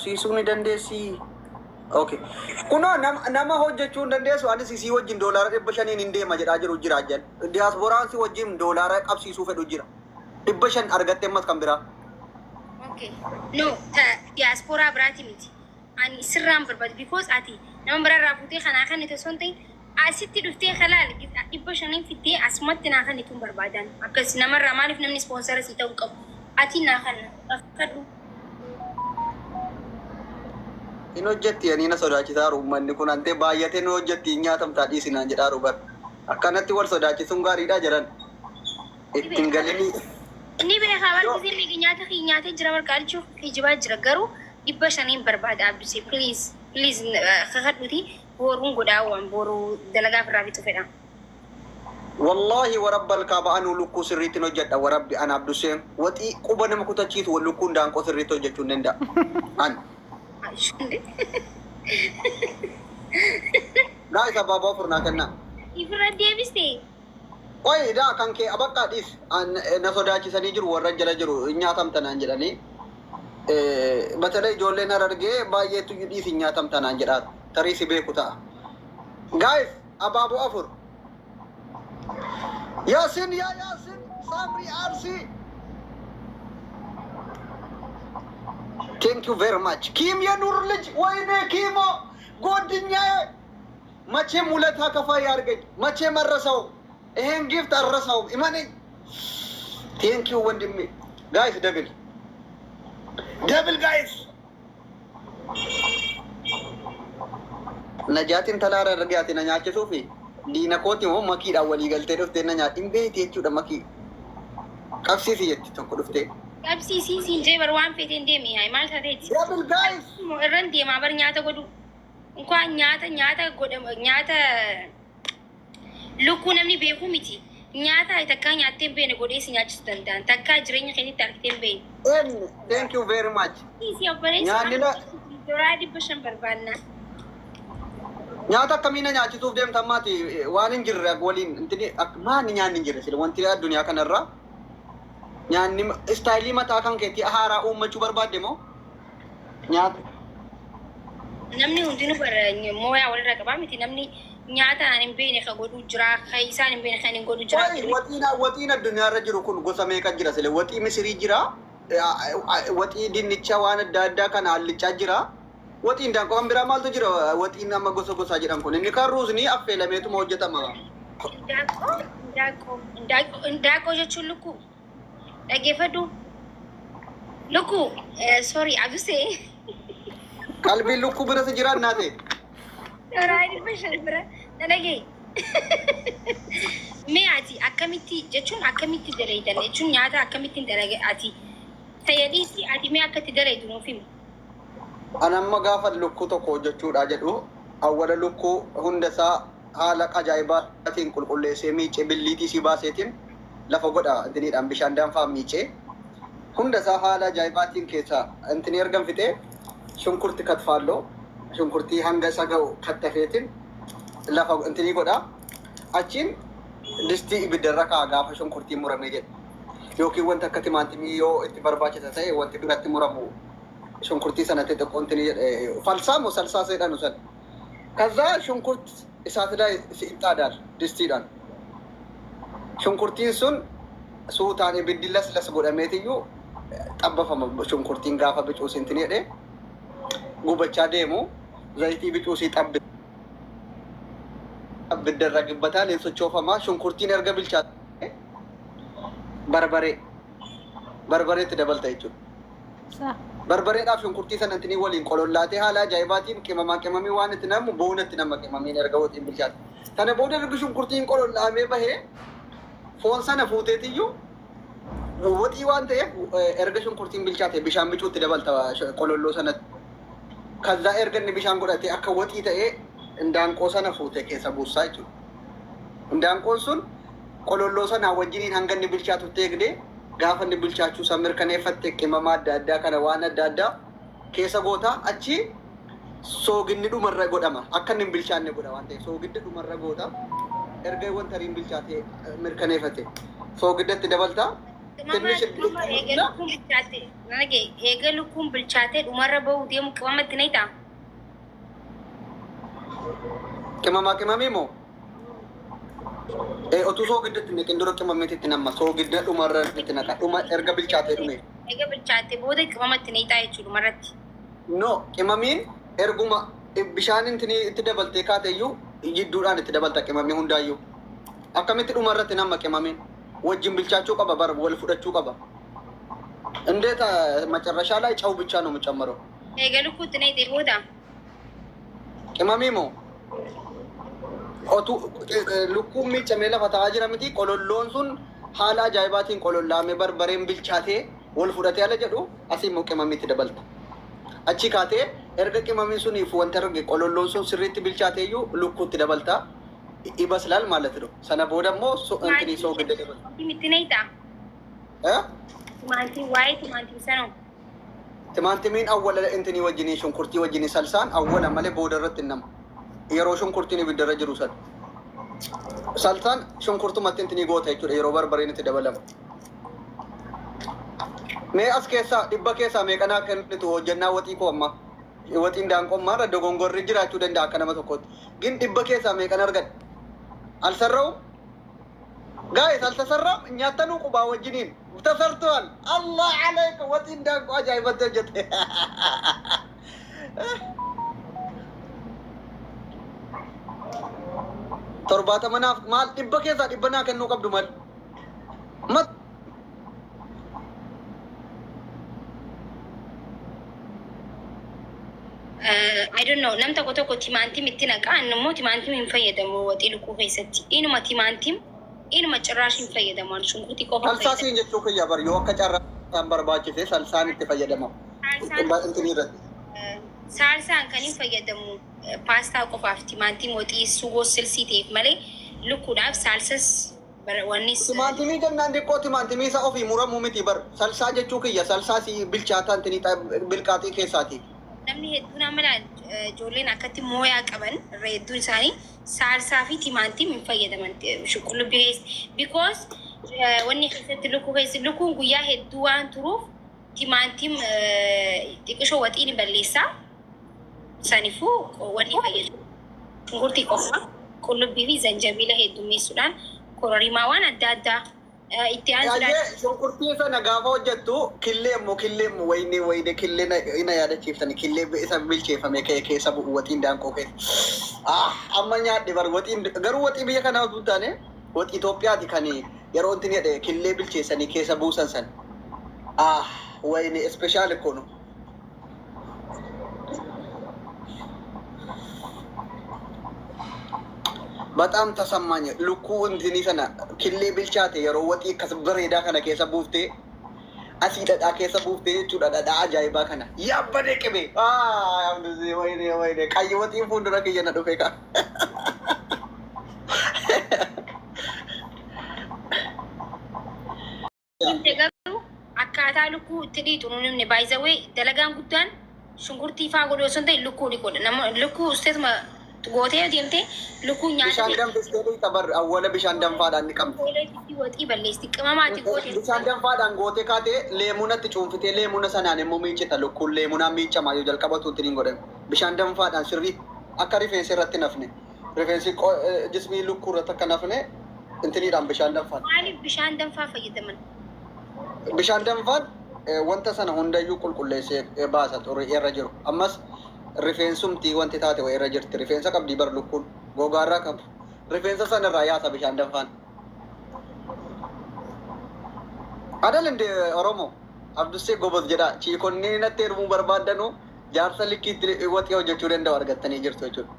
Qabsiisuu ni dandeessii? Okay. Kunoo nama, nama hojjechuu hin dandeessu anis isii wajjin doolaara 500n hin deema jedhaa jiru jira ajjal. Diyaaspooraan si wajjin doolaara qabsiisuu fedhu jira. 500 argatte ammas kan biraa. Okay. No, ta diaspora biraati miti. Ani sirraan barbaadu because ati nama biraarraa fuutee kanaa kan osoo hin ta'in asitti dhuftee kalaal 500n fiddee asumatti naa kan ittiin barbaadan. Akkas namarraa maaliif namni sponsora sii ta'uu qabu. Ati naa kan kadhu. Hin hojjetti ani na sodaachisaa uummanni kun antee baay'atee nu hojjetti hin nyaatamtaa dhiisinaan jedhaa bar. Akkanatti wal sodaachisuun gaariidha jedhan. Ittiin galini. Inni beekaa bar gisee meeqa nyaata kiyya nyaatee jira bar qaalchuu kijibaa jira garuu 500n barbaada Abdusee, please, please, kakadhuti boruun godhaa waan boruu dalagaa ofirraa fixu fedha. Wallahi warabbal kaaba anuu lukkuu sirriittiin hojjedha warabbi ana Abduseen waxii quba nama kutachiisu lukkuun daanqoo sirriitti hojjechuu hin danda'a. An. Guys, abaaboo afur naa kennaa. Ifirra deebiste. Qoy daa kan kee abakkaa dhiis na sodaachisanii jiru warra jala jiru hin nyaatamta naan jedhanii. Batalee ijoolleen Harargee baay'eetu dhiis hin nyaatamta naan jedhaa tarii si beeku ta'a. Guys, abaaboo afur. Yaasin yaa Yaasin Saamrii Arsii. Thank you very much. ኪም የኑር ልጅ ወይኔ ኪሞ ጓደኛዬ መቼም ውለታ ከፋይ ያድርገኝ። መቼም አልረሳውም። ይሄን gift አልረሳውም። እመነኝ። Thank you ወንድሜ። Guys, double, double, guys. Najaatiin talaara argaati na nyaachisuufi diina kooti moo makiidhaan walii galtee dhuftee na nyaati hin beekti jechuudha makii. Qabsiisi jetti tokko dhuftee. Qabsiisii siin jee bar waan feeteen deemi haa maal taateeti. Double, guys. Irran deemaa bar nyaata godhu. Inkwaan nyaata nyaata godhama nyaata lukkuu namni beeku miti. Nyaata takkaa nyaattee hin beekne godhee si nyaachisuu danda'an. Takkaa jireenya keetitti argitee hin beekne. N thank you very much. Si obboleessi Nyaanni doraa 500 barbaanna. Nyaata akkamii na nyaachisuuf deemta ammaati waan hin jirre waliin intini maanni nyaanni hin jirre sila wanti addunyaa kanarraa nyaanni style mataa kan keetii haaraa uummachuu barbaadde moo nyaata. Namni hundinuu bara mooyaa walirra qabaa miti namni nyaata aan hin beekne ka godhu jira ka isaan hin beekne kan hin godhu jira. Qoy waxiin addunyaarra jiru kun gosa meeqa jira sile? Waxii Misirii jira, waxii dinnichaa waan adda addaa kana allichaa jira. Waxiin daanqoo kan biraa maaltu jira? Waxiin amma gosa gosaa jedhan kun inni kaan ruusni affeelameetuma hojjetama. Indaaqoo, indaaqoo, indaaqoo, indaaqoo jechuun lukkuu. Dhaggeeffadhu. Lukkuu, sorry, Abusee. Qalbiin lukkuu bira si jira naate. Doraa 500 bira na dhagahi. Mee ati akkamitti jechuun akkamitti dalaydan jechuun nyaata akkamittiin dalaga ati fayyadiisi ati mee akka itti dalaydu nuuf himi. An amma gaafa lukkuu tokko hojjechuudha jedhu awwala lukkuu hunda isaa haala ajaa'ibaatiin qulqulleessee miicee billiitii sii baaseetiin lafa godha intiniidhaan bishaan danfaa miicee hunda isaa haala ajaa'ibaatiin keessa intini ergan fixee shunkurti katfaalloo shunkurtii hanga isa ga'u kattafeetiin lafa intinii godha. Achiin distii ibiddarra kaa'a gaafa shunkurtiin muramee jedhu. Yookiin wanta akka timaatimii yoo itti barbaachisa ta'e wanti biratti muramu shunkurtii sanatti xiqqoo intinii jedhe falsaa moo salsaa seedhanu san. ከዛ ሽንኩርት እሳት ላይ ይጣዳል distiidhaan. Shunkurtiin sun suutaan ibiddi las las godhameetiyyuu xabbafama shunkurtiin gaafa bicuus intini jedhee gubachaa deemu zayitii bicuusii xabbi abiddarra gibbataan hin sochoofamaa shunkurtiin erga bilchaate barbaree barbareetti dabalta jechuudha. Barbareedhaaf shunkurtii sana intini waliin qolollaatee haala ajaa'ibaatiin qimamaa qimamii waan itti namu boonatti nama qimamiin erga waxiin bilchaate. Kana booda erga shunkurtiin qolollaamee bahee foon sana fuuteetiyyuu waxii waan ta'eef erga shunkurtiin bilchaate bishaan bicuutti dabalta qololloo sanatti. ከዛ erga inni bishaan godhatee akka waxii ta'ee indaanqoo sana fuutee keessa buussaa jechuudha. Indaanqoon sun qololloo sanaa wajjiniin hanga inni bilchaatutti eegdee gaafa inni bilchaachuu isaa mirkaneeffatte qimama adda addaa kana waan adda addaa keessa gootaa achi sooginni dhumarra godhama. Akka inni hin bilchaanne godha waan ta'eef soogidda dhumarra goota. Erga wanta hin bilchaate mirkaneeffate soogiddatti dabaltaa. ትንሽ Eega lukkuun bilchaatee dhumarra bahuu deemu qimamatti ni ta'a. ቅመማ ቅመሜ moo otuu soogidda itti naqin dura qimameeti itti namma soogidda dhumarra itti naqa dhuma erga bilchaatee dhume. Eega bilchaatee booda qimamatti ni ta'a jechuudha dhumarratti. No, qimamiin erguma bishaan itti dabaltee kaateyyuu jidduudhaan itti dabalta qimamii hundaayyuu. Akkamitti dhumarratti nama qimamiin wajjin bilchaachuu qaba bar wal fudhachuu qaba. እንዴት መጨረሻ ላይ ጨው ብቻ ነው የምጨምረው? Eega lukkuutti naqxee booda Qimamii moo otuu lukkuun miicamee lafa taa'aa jira miti qololloon sun haala ajaa'ibaatiin qolollaamee barbareen bilchaatee wal fudhatee ala jedhu asii immoo qimamiitti dabalta. Achi kaatee erga qimamiin suniif wanta arge qololloon sun sirriitti bilchaateeyyuu lukkuutti dabalta. ይበስላል ማለት ነው። Sana booda immoo እንትኒ soogidda dabalta. Itti naqxaa. Timaatii waa'ee timaatii sanoo. Timaatimiin awwala intini wajjinii shunkurtii wajjinii salsaan awwala malee booda irratti hin nama. Yeroo shunkurtiin ibiddarra jiru sana. Salsaan shunkurtumatti intini goota jechuudha yeroo barbareen itti dabalamu. Mee as keessaa dhibba keessaa meeqanaa kennitu hojjannaa waxii koo ammaa? Waxiin daanqoo ammaa dogongorri jiraachuu danda'a akka nama tokkootti. Gin dhibba keessaa meeqan argadhe? አልሰራውም guys አልተሰራም። Nyaattanuu qubaa wajjiniin ተሰርተዋል። አላህ አለይክ waxiin daanqoo ajaa'ibatti hojjete. Torbaatama naaf maal dhibba keessaa dhibba naa kennuu qabdu mal. I don't know, nam tokko tokko timaantim itti naqa, ani immoo timaantim hin fayyadamu waxii lukkuu keessatti. Inuma timaantim, inuma cirraash hin fayyadamu, ani shunkurtii qofa Salsaa fayyadamu. siin jechuu kiyya bar yoo akka carraan barbaachise salsaan itti fayyadama. Intini irratti. Saalsaan kan hin fayyadamu paastaa qofaaf timaantim waxii sugoo silsii ta'eef malee lukkuudhaaf saalsas wannis. Timaatimii jennaan xiqqoo timaatimii isa ofii muramuu miti bar salsaa jechuu kiyya salsaa si bilchaataa intini bilqaaxii keessaati. Namni hedduun amma ijoolleen akkatti mooyaa qaban irra hedduun isaanii saalsaa fi timaantim hin fayyadaman qullubbii keessa. Because wanni keessatti lukkuu keessatti lukkuun guyyaa hedduu waan turuuf timaantim xiqqishoo waxii ni balleessaa. Saniifuu wanni fayyadamu. Shunkurtii qofa qullubbii fi zanjabiila heddummeessuudhaan kororimaa waan adda addaa itti aansuudhaan. Yaayyee shunkurtii sana gaafa hojjettu killee immoo killee immoo wayinee wayinee killee na yaadachiiftani killee isa bilcheeffame ka'e keessa bu'u waxiin daanqoo keessa. Ah amma nyaadhe bar waxiin garuu waxii biyya kanaa osoo hin taane waxii Itoophiyaati kan yeroo intin jedhe killee bilcheessanii keessa buusan san. Ah wayinee special koonu. በጣም ተሰማኝ። Lukkuu intini sana killee bilchaate yeroo waxii akkas bareedaa kana keessa buuftee asii dhadhaa keessa buuftee jechuudha dhadhaa ajaa'ibaa kana yaabbadee qibe wayne wayne qayyi waxiin fuuldura kiyya na dhufe ka. Garuu akkaataa lukkuu itti dhiitu nuun himne baay'isawee dalagaan guddaan shunkurtii faa godhu osoo hin ta'in lukkuu dhiqudha. Nama lukkuu usteetuma gootee deemtee lukkuu nyaata. Bishaan danfistee dhiita bar awwala bishaan danfaadhaan dhiqamte. Waxii balleessi qimamaati gootee. Bishaan danfaadhaan gootee kaatee leemunatti cuunfitee leemuna sanaan immoo miiccita lukkuun leemunaan miicamaa yoo jalqabatu ittiin hin godhamu. Bishaan danfaadhaan sirrii akka rifeensi irratti nafne rifeensi jismii lukkuu irratti akka nafne intiniidhaan bishaan danfaan. Maaliif bishaan danfaa fayyadaman? Bishaan danfaan wanta sana hundayyuu qulqulleessee baasa xurii irra jiru. Ammas rifeensumtii wanti taate wayii irra jirti. Rifeensa qabdii bar lukkuun gogaarraa qabu. Rifeensa sana irraa yaasa bishaan danfaan. Adal inde Oromoo Abdussee Goboz jedha. Chiikonni natti heerumuu barbaaddanu jaarsa likkiitti waxii hojjechuu danda'u argattanii jirtu jechuudha.